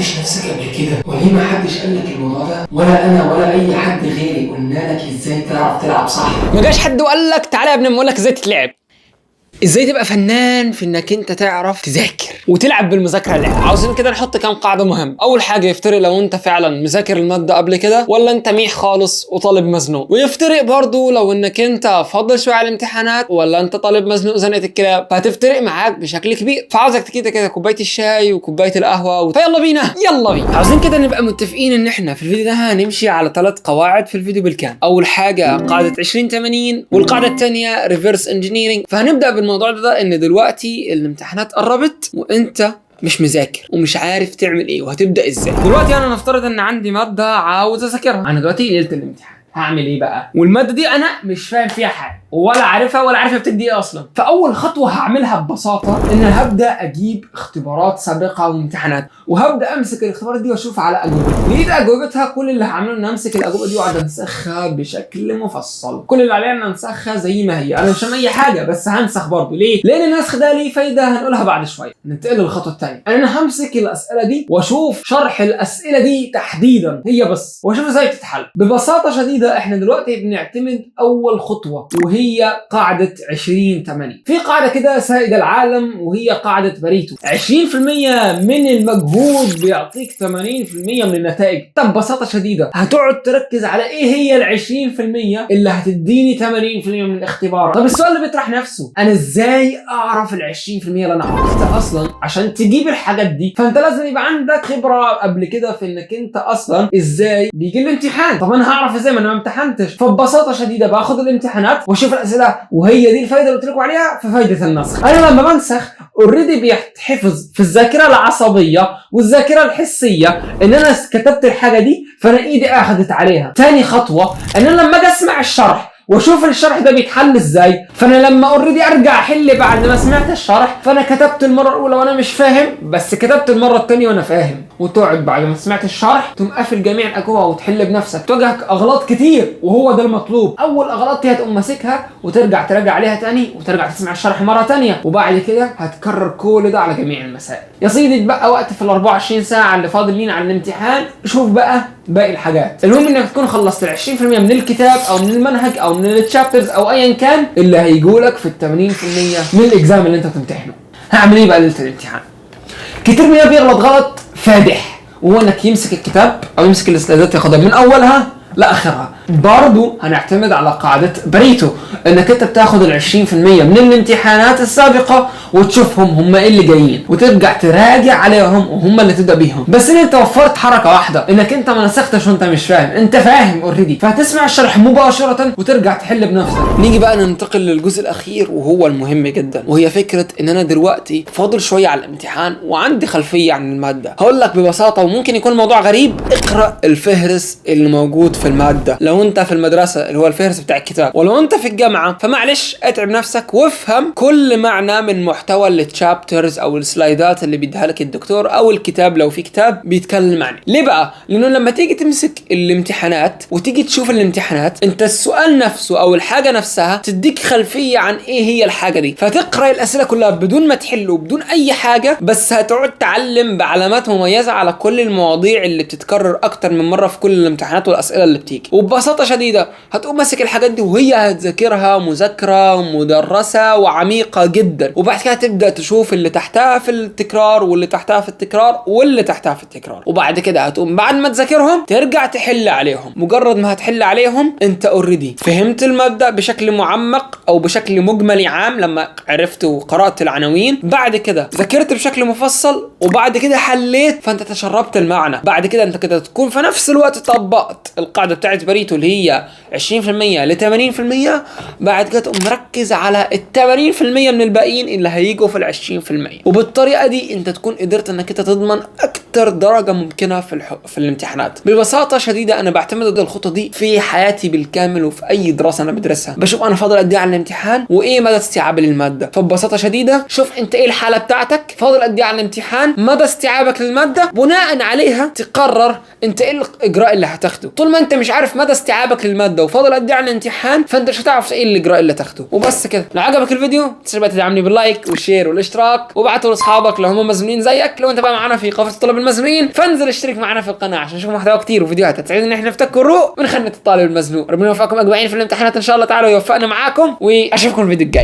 سالتش نفسك قبل كده وليه ما حدش قال لك الموضوع ده؟ ولا انا ولا اي حد غيري قلنا لك ازاي تعرف تلعب صح. ما جاش حد وقال لك تعالى يا ابني اقول لك ازاي تتلعب، ازاي تبقى فنان في انك انت تعرف تذاكر وتلعب بالمذاكره. لعب. عاوزين كده نحط كام قاعدة مهمة. اول حاجة يفترق لو انت فعلا مذاكر المادة قبل كده ولا انت ميح خالص وطالب مزنوق، ويفترق برضو لو انك انت فاضل شوية على الامتحانات ولا انت طالب مزنوق زنقه الكلاب، فهتفترق معاك بشكل كبير. فعاوزك كده كده كوباية الشاي وكوبايه القهوة فيلا بينا يلا بينا. عاوزين كده نبقى متفقين ان احنا في الفيديو ده هنمشي على 3 قواعد في الفيديو بالكامل. اول حاجة قاعدة 20 80، والقاعدة الثانية reverse engineering. فهنبدا بالموضوع ده، ان دلوقتي الامتحانات قربت وانت مش مذاكر ومش عارف تعمل ايه وهتبدا ازاي. دلوقتي انا نفترض ان عندي مادة عاوز اذاكرها، انا دلوقتي ليلة الامتحان هعمل ايه بقى؟ والمادة دي انا مش فاهم فيها حاجة ولا عارفها ولا عارف بتدي ايه اصلا. فاول خطوة هعملها ببساطة ان انا هبدا اجيب اختبارات سابقه وامتحانات، وهبدا امسك الاختبارات دي واشوف على اجوبتها. لقيت اجوبتها، كل اللي هعمله ان امسك الاجوبة دي واقعد انسخها بشكل مفصل. كل اللي عليا ان انسخها زي ما هي، انا مش هعمل اي حاجة بس هنسخ برضه. ليه؟ لان النسخ ده ليه فايده هنقولها بعد شوية. ننتقل للخطوة الثانية، انا همسك الاسئلة دي واشوف شرح الاسئلة دي تحديدا هي بس، واشوف ازاي تتحل. ببساطة شديدة احنا دلوقتي بنعتمد اول خطوة وهي قاعدة 20 80. في قاعدة كده سائدة العالم وهي قاعدة باريتو، 20% من المجهود بيعطيك 80% من النتائج. طب ببساطة شديدة هتقعد تركز على ايه هي ال 20% اللي هتديني 80% من الاختبار. طب السؤال اللي بيطرح نفسه، انا ازاي اعرف ال 20% اللي انا عرفتها اصلا؟ عشان تجيب الحاجات دي فانت لازم يبقى عندك خبره قبل كده في انك انت اصلا ازاي بيجي الامتحان. طب انا هعرف ازاي ما انا ما امتحنتش؟ فببساطه شديدة باخد الامتحانات واشوف الاسئلة، وهي دي الفايدة اللي قلت لكم عليها في فايده النسخ. انا لما بنسخ already بيتحفظ في الذاكرة العصبية والذاكرة الحسية ان انا كتبت الحاجة دي، فانا ايدي اخذت عليها. تاني خطوة ان انا لما اجي اسمع الشرح واشوف الشرح ده بيتحل ازاي، فانا لما already ارجع احل بعد ما سمعت الشرح، فانا كتبت المرة الاولى وانا مش فاهم، بس كتبت المرة الثانية وانا فاهم. وتقعد بعد ما سمعت الشرح تقوم قافل جميع الاجوبة وتحل بنفسك. تواجهك اغلاط كتير وهو ده المطلوب. اول اغلاط دي هتقوم ماسكها وترجع تراجع عليها تاني وترجع تسمع الشرح مرة تانية، وبعد كده هتكرر كل ده على جميع المسائل. يا سيدي اتبقى وقت في ال 24 ساعة اللي فاضل لينا على الامتحان، شوف بقى باقي الحاجات. المهم انك تكون خلصت ال 20% من الكتاب او من المنهج او من ال chapters او ايا كان اللي هيجولك في ال 80% من ال exam اللي انت بتمتحنه. هعمل ايه بقى ليلة الامتحان؟ كتير مننا بيغلط غلط فادح، وهو انك يمسك الكتاب او يمسك السلايدات ياخدها من اولها لاخرها. برضو هنعتمد على قاعدة بريتو، انك انت بتاخد ال 20% من الامتحانات السابقة وتشوفهم هم ايه اللي جايين وترجع تراجع عليهم وهم اللي تبدا بيهم. بس ان انت وفرت حركة واحدة، انك انت ما نسختش وانت مش فاهم، انت فاهم already، فهتسمع الشرح مباشرة وترجع تحل بنفسك. نيجي بقى ننتقل للجزء الاخير وهو المهم جدا، وهي فكرة ان انا دلوقتي فاضل شوية على الامتحان وعندي خلفية عن المادة. هقول لك ببساطة وممكن يكون الموضوع غريب، اقرأ الفهرس اللي موجود في المادة. لو انت في المدرسة اللي هو الفهرس بتاع الكتاب، ولو انت في الجامعة فمعلش اتعب نفسك وافهم كل معنى من محتوى ال chapters او السلايدات اللي بيديها لك الدكتور او الكتاب لو في كتاب بيتكلم عنه. ليه بقى؟ لانه لما تيجي تمسك الامتحانات وتيجي تشوف الامتحانات، انت السؤال نفسه او الحاجة نفسها تديك خلفية عن ايه هي الحاجة دي، فتقرا الاسئلة كلها بدون ما تحل وبدون اي حاجه، بس هتقعد تعلم بعلامات مميزة على كل المواضيع اللي بتتكرر اكتر من مرة في كل الامتحانات والاسئلة اللي بتيجي. وببساطة شديدة هتقوم ماسك الحاجات دي وهي هتذاكرها مذاكرة مدرسه وعميقه جدا، وبعد كده تبدا تشوف اللي تحتها في التكرار واللي تحتها في التكرار واللي تحتها في التكرار، وبعد كده هتقوم بعد ما تذاكرهم ترجع تحل عليهم. مجرد ما هتحل عليهم انت already فهمت المبدا بشكل معمق او بشكل مجملي عام لما عرفت وقرات العناوين، بعد كده ذاكرت بشكل مفصل، وبعد كده حليت، فانت تشربت المعنى. بعد كده انت كده تكون في نفس الوقت طبقت القاعدة بتاعت باريتو اللي هي 20% ل 80%. بعد كده تقوم مركز على ال 80% من الباقيين اللي هيجوا في ال 20%، وبالطريقه دي انت تكون قدرت انك انت تضمن اكتر درجه ممكنة في الامتحانات. ببساطة شديدة انا بعتمد الخطة دي في حياتي بالكامل وفي اي دراسة انا بدرسها، بشوف انا فاضل قد ايه على الامتحان وايه مدى استيعابي للماده. فببساطه شديدة شوف انت ايه الحالة بتاعتك، فاضل قد ايه على الامتحان، مدى استيعابك للماده، بناء عليها تقرر انت ايه الاجراء اللي هتاخده. طول ما انت مش عارف مدى استيعابك للمادة وفاضل قد ايه على الامتحان، فانت مش هتعرف ايه الاجراء اللي تاخده. وبس كده. لو عجبك الفيديو تنساش بقى تدعمني بال like وال share والاشتراك، وابعته لاصحابك لو هم مزنوقين زيك. لو انت بقى معانا في قافله الطلاب الماهر المزنوقين، فانزل اشترك معنا في القناة عشان نشوف محتوى كتير وفيديوهات هتساعدنا ان احنا نفتك الروق من خنه الطالب المزنوق. ربنا يوفقكم اجمعين في الامتحانات ان شاء الله تعالى ويوفقنا معاكم، واشوفكم الفيديو الجاي.